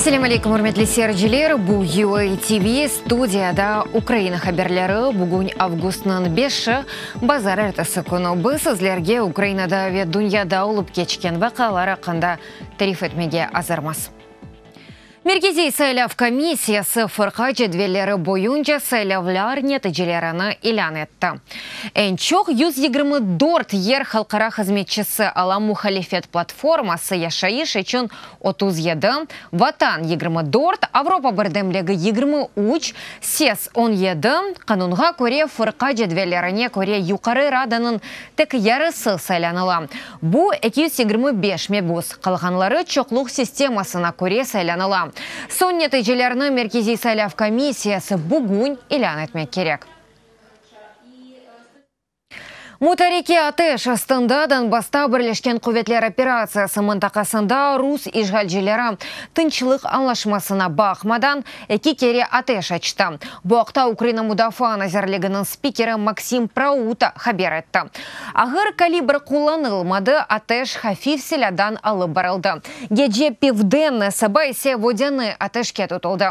Selâm aleyküm, ürmetli seyirciler! Bu UA TV, studiyada Ukraina haberleri. Bugün avgustnıñ beşi, bazarertesi künü. Biz sizlerge Ukrainada ve dünyada olıp keçken vaqialar aqqında tarif etmege azırmız. Merkeziy saylav komissiyası fırqa cedvelleri boyunca saylavlar neticelerini ilân etti. Eñ çoq 124 yer Halqara hızmetçisi ala muhalifet platforması Yaşayış içün 37, Vatan 24, Avropa birdemligi 23, Ses 17, qanunğa köre fırqa cedvellerine köre Yuqarı Radanıñ tek yarısı saylanıla, bu 225 mebus, qalğanları çoqluq sistemasına köre saylanıla. Soñ neticelerni Merkeziy saylav komissiyası bugün ilân etmek kerek. Mutareke ateş astında Donbassta Birleşken quvetler operatsiyası mıntaqasında rus işğalcileri tınçlıq añlaşmasına baqmadan eki kere ateş açtı. Bu aqta Ukraina Mudafaa nazirliginiñ spikeri Maksim Prauta haber etti. Ağır kalibr qullanılmadı, ateş hafif silâdan alıp barıldı. Gece Pivdenne, saba ise Vodânıy ateşke tutuldı.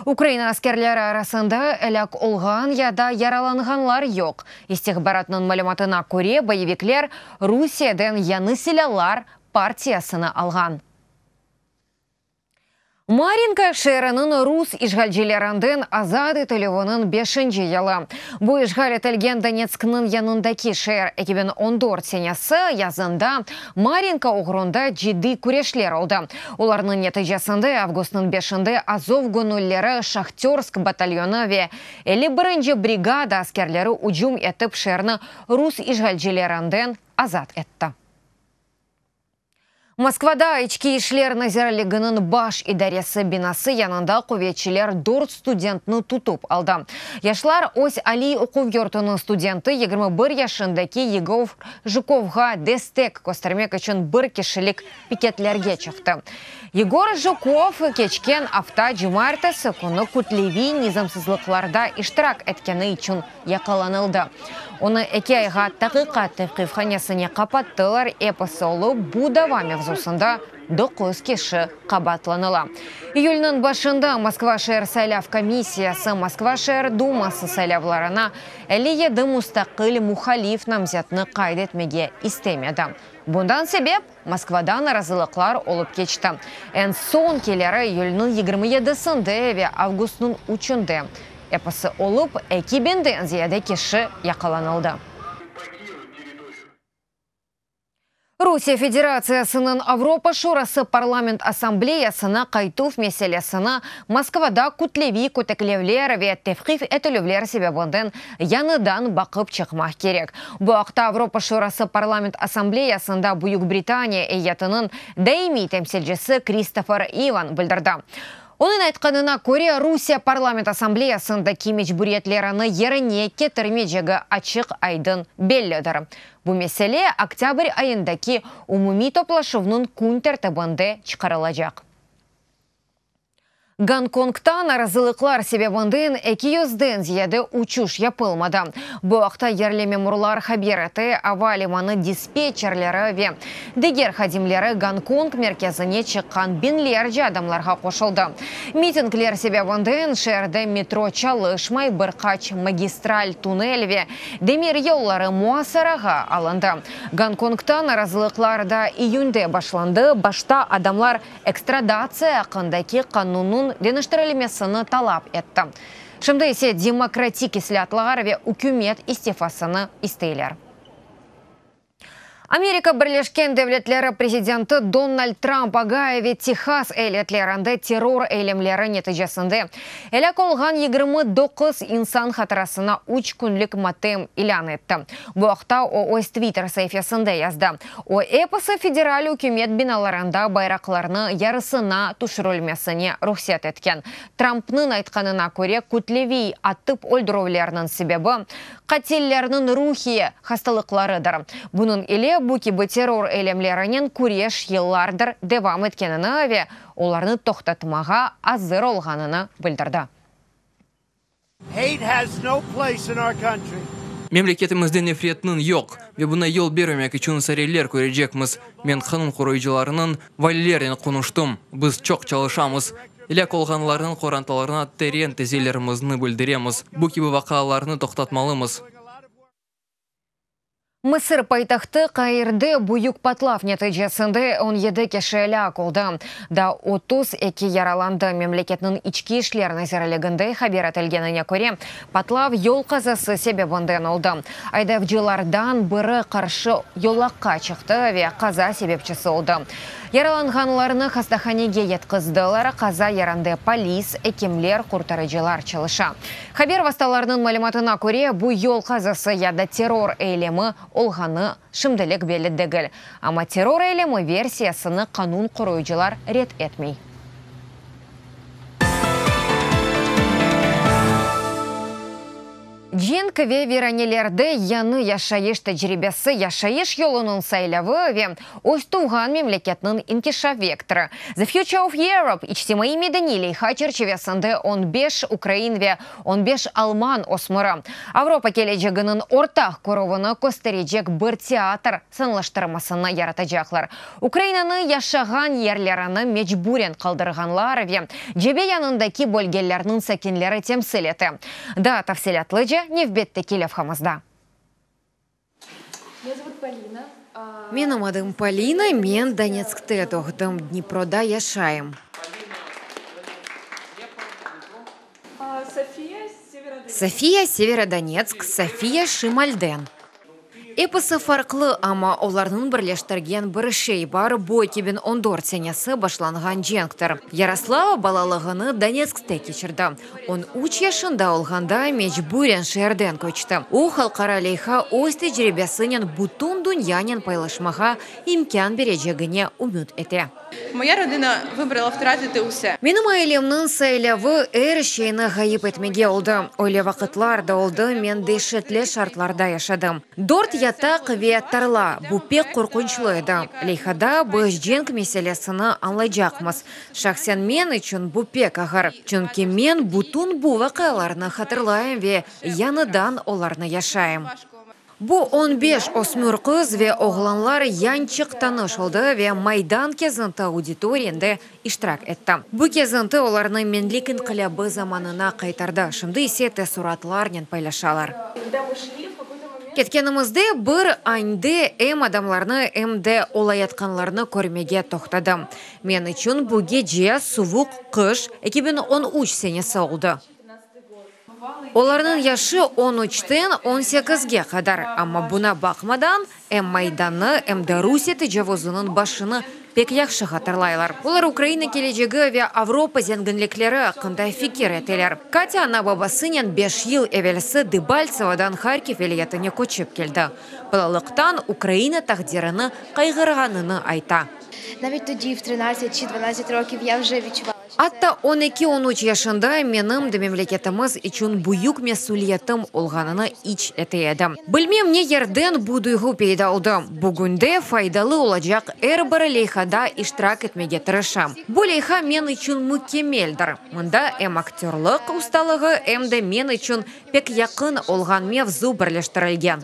Ukraina askerleri arasında elâk olğan ya da yaralanğanlar yoq. İstihbaratnıñ malümatına köre, boyevikler Rusiyeden yañı silâlar partiyasını alğan. Marinka şeeriniñ rus işğalcilerinden azat etilüviniñ beşinci yılı. Bu işğal etilgen Donetskniñ yanındaki şeer 2014 senesi yazında Marinka oğrunda ciddiy küreşler oldı. Olarnıñ neticesinde avgustnıñ beşinde Azov göñülleri Şahtörsk batalyonı ve 51-nci brigada askerleri ücüm etip şeerni rus işğalcilerinden azat etti. Moskvada İçki işler nazirliginiñ baş idaresi binası yanında quvetçiler dört studentni tutıp aldı. Yaşlar öz aliy oquv yurtunıñ studenti 21 yaşındaki Yegor Jukovğa destek köstermek içün bir kişilik piketlerge çıqtı. Yegor Jukov keçken afta cumaertesi künü kütleviy nizamsızlıqlarda iştirak etkeni içün yaqalanıldı. Onı eki ayğa taqiqat tevqifhanesine qapattılar, episi olıp bu dava mevzusında doquz kişi qabaatlanıla. İyülniñ başında Moskva şeer saylav komissiyası Moskva şeer duması saylavlarına 57 mustaqil muhalif namzetni qayd etmege istemedi. Bundan sebep, Moskvada narazılıqlar olıp keçti. Eñ soñkileri iyülniñ 27-sinde ve avgustnıñ üçünde. Episi olıp, eki biñden ziyade kişi yaqalanıldı. Rusiye Federatsiyasınıñ Avropa Şurası Parlament Assambleyasına qaytuv meselesini Moskvada kütleviy köteklevler ve tevqif etilüvler sebebinden yañıdan baqıp çıqmaq kerek. Bu aqta Avropa Şurası Parlament Assambleyasında Büyük Britaniya eyyetiniñ daimiy temsilcisi Kristofer İvan bildirdi. Onıñ aytqanına köre, Rusiye Parlament Assambleyasındaki mecburiyetlerini yerine ketirmeycegi açıq-aydın bellidir. Bu mesele oktâbr ayındaki umumiy toplaşuvnıñ kün tertibinde çıqarılacaq. Gonkongta narazılıqlar sebebinden eki yüzden ziyade uçuş yapılmadı. Bu aqta yerli memurlar haber ete, ava limanı dispetçerleri ve diger hadimleri Gonkong merkezine çıqqan biñlerce adamlarğa qoşuldı. Mitingler sebebinden şeerde metro çalışmay, bir qaç magistral tunel ve demir yolları muasarağa alındı. Gonkongta narazılıqlar da iyünde başlandı, başta adamlar ekstradatsiya aqqındaki qanunnıñ deñiştirilmesini talap etti. Şimdi ise demokratik islâatlar ve ükümet istifasını isteyler. Amerika Birleşken Devletleri prezidenti Donald Tramp Ogayio ve Tehas eyaletlerinde terror eylemleri neticesinde elâk olğan 29 insan hatırasına üç künlik matem ilân etti. Bu aqta o öz Twitter saifesinde yazdı. O, episi federal ükümet binalarında bayraqlarnı yarısına tüşürilmesine ruhset etken. Trampnıñ aytqanına köre, kütleviy atıp öldürüvlerniñ sebebi, qatillerniñ ruhiy hastalıqlarıdır. Bunıñ ile bu kibi terror eylemlerinen küreş yıllardır devam etkenini ve olarnı toqtatmağa azır olğanını bildirdi. Hate has no place in our country. Memleketimizde nefretniñ yoq ve buña yol bermemek içün çareler körecekmiz. Men qanun qoruyıcılarınıñ, valilernen qonuştım. Biz çoq çalışamız. Elâk olğanlarnıñ qorantalarına teren taziyelerimizni bildiremiz. Bu kibi vaqialarnı toqtatmalımız. Mısır paytahtı Kairde büyük patlav neticesinde 17 kişi elâk oldı, daa 32 yaralandı. Memleketniñ İçki işler nazirliginde haber etilgenine köre, patlav yol qazası sebebinden oldı. Aydavcılardan biri qarşı yolaqqa çıqtı ve qaza sebepçisi oldı. Yaralanğanlarnı hastahanege yetqizdiler, qaza yerinde polis, ekimler, qurtarıcılar çalışa. Haber vastalarınıñ malümatına köre, bu yol qazası ya da terror eylemi olğanı şimdilik belli degil. Amma terror eylemi versiyasını qanun qoruyıcılar red etmey. Cenk ve viranelerde yañı yaşayış tecribesi, yaşayış yolunıñ saylavı ve öz tuvğan memleketniñ inkişaf vektorı, The Future of Europe içtimaiy-medeniy leyha çerçivesinde on beş ukrain ve on beş alman ösmüri Avropa keleceginiñ ortaq körüvini kösterecek bir teatr sanalaştırmasını yaratacaqlar. Ukrainanı yaşağan yerlerini mecburen qaldırğanlar ve cebe yanındaki bölgelerniñ sakinleri temsil ete. Daa tafsilâtlıca nevbetteki levhamızda. Menim adım Polina, men Donetskte doğdım, Dniproda yaşayım. Sofiya Severodonetsk, Sofiya şimalden. Episi farqlı, amma olarnıñ birleştirgen bir şey bar, bu 2014 senesi başlanğan cenktir. Yaroslava balalığını Donetskte keçirdi. 13 yaşında olğanda mecburen şeerden köçti. O, halqara leyha öz tecribesinen bütün dünyanen paylaşmağa imkân berecegine ümüt ete. Моя родина вибрала втратити усе. Menim ailemniñ saylavı er şeyni ğayıp etmege oldı. Öyle vaqıtlar da oldı, men deşetli şartlarda yaşadım. Dört yataq ve tarla, bu pek qorqunçlı edi. Leyhada biz cenk meselesini añlaycaqmız. Şahsen men içün bu pek ağır, çünki men bütün bu vaqialarnı hatırlayım ve yañıdan olarnı yaşayım. Bu 15 ösmür qız ve oğlanlar yañçıq tanış oldı ve Maydan kezinti auditoriyinde iştirak etti. Bu kezinti olarnı Menlik inqilâbı zamanına qaytardı, şimdi ise teessuratlarnen paylaşalar. Ketkenimizde bir ande em adamlarnı, em de olayatqanlarnı körmege toqtadım. Men içün bu gece, suvuq qış, 2013 senesi oldı. Olarnıñ yaşı on üçten 18ge qadar, amma buña baqmadan, em Maydannı, em de Rusiye tecavuzınıñ başını pek yahşı hatırlaylar. Olar Ukraina kelecegi ve Avropa zenginlikleri aqqında fikir eteler. Katya ana-babasınen 5 yıl evelsi Debaltsevodan Harkiv vilâyetine köçip keldi. Balalıqtan Ukraina taqdirini qayğırğanını ayta. Навіть тоді, в 13 чи 12 років, я вже відчувала, що Atta 12-13 yaşında menim de memleketimiz içün büyük mesüliyetim olğanını is ete edim. Bilmem ne yerden bu duyğu peyda oldı. Bugünde faydalı olacaq er bir leyhada iştirak etmege tırışam. Bu leyha men içün mükemmeldir. Mında em aktörlıq ustalığı, em de men içün pek yaqın olğan mevzu birleştirilgen.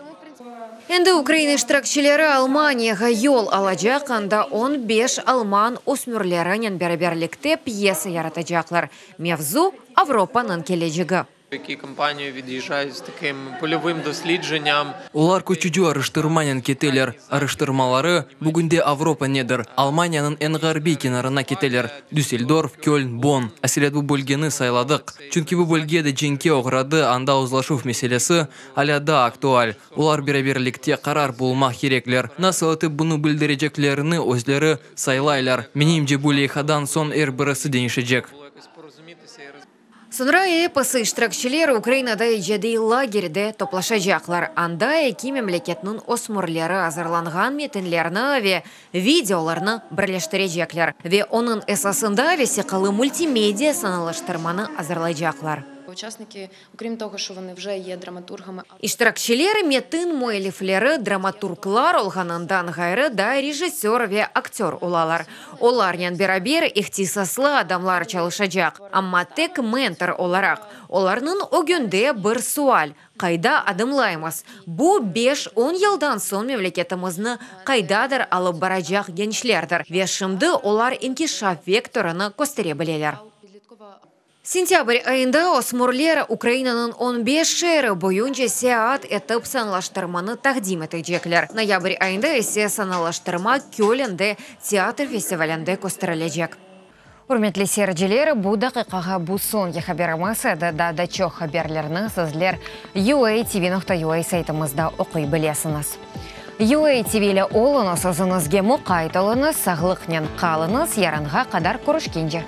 Endi Ukraina iştirakçileri Almaniyağa yol alacaq, anda 15 alman ösmürlerinen beraberlikte pyesa yaratacaqlar. Mevzu Avropanıñ kelecegi. Які компанію від'їжджають з таким польовим дослідженням. Olar köçüci araştırmanen keteler. Araştırmaları bugünde Avropa nedir? Almaniyanıñ eñ ğarbiy kenarına keteler. Düsseldorf, Köln, Bonn. Aselet bu bölgeni sayladıq. Çünki bu bölge de cenkke oğradı, anda uzlaşuv meselesi alâ daa aktual. Olar beraberlikte qarar bulmaq kerekler. Nasıl etip bunı bildireceklerini özleri saylaylar. Menimce bu leyhadan soñ er birisi deñişecek. Було якось порозумітися і роз... Soñra episi iştirakçiler Ukrainada icadiy lagerde toplaşacaqlar. Anda eki memleketniñ ösmürleri azırlanğan metinlerni ve videolarnı birleştirecekler. Ve onıñ esasında vesiqalı multimedia sanalaştırmanı azırlaycaqlar. Учасники, окрім того, що вони вже є драматургами, İştirakçiler metin müellifleri, dramaturglar olğanından ğayrı da rejissör ve aktör olalar. Olarnen beraber ihtisaslı adamlar çalışacaq, amma tek mentor olaraq. Olarnıñ ögünde bir sual: qayda adımlaymız? Bu 5-10 yıldan soñ memleketimizni qaydadır alıp baracaq gençlerdir. Ve şimdi olar inkişaf vektorını köstere bileler. Sentâbr ayında ösmürler Ukrainanıñ on beş şeeri boyunca seyaat etip sanalaştırmanı taqdim etecekler. Noyabr ayında ise sanalaştırma Kölnde teatr festivalinde kösterilecek. Ürmetli seyirciler, bu daqiqağa bu soñki haberimiz edi. Daa da çoq haberlerni sizler UATV.UA saytımızda oquy bilesiñiz. UATV ile oluñız, özüñizge muqayt oluñız, sağlıqnen qalıñız, yarınğa qadar körüşkence.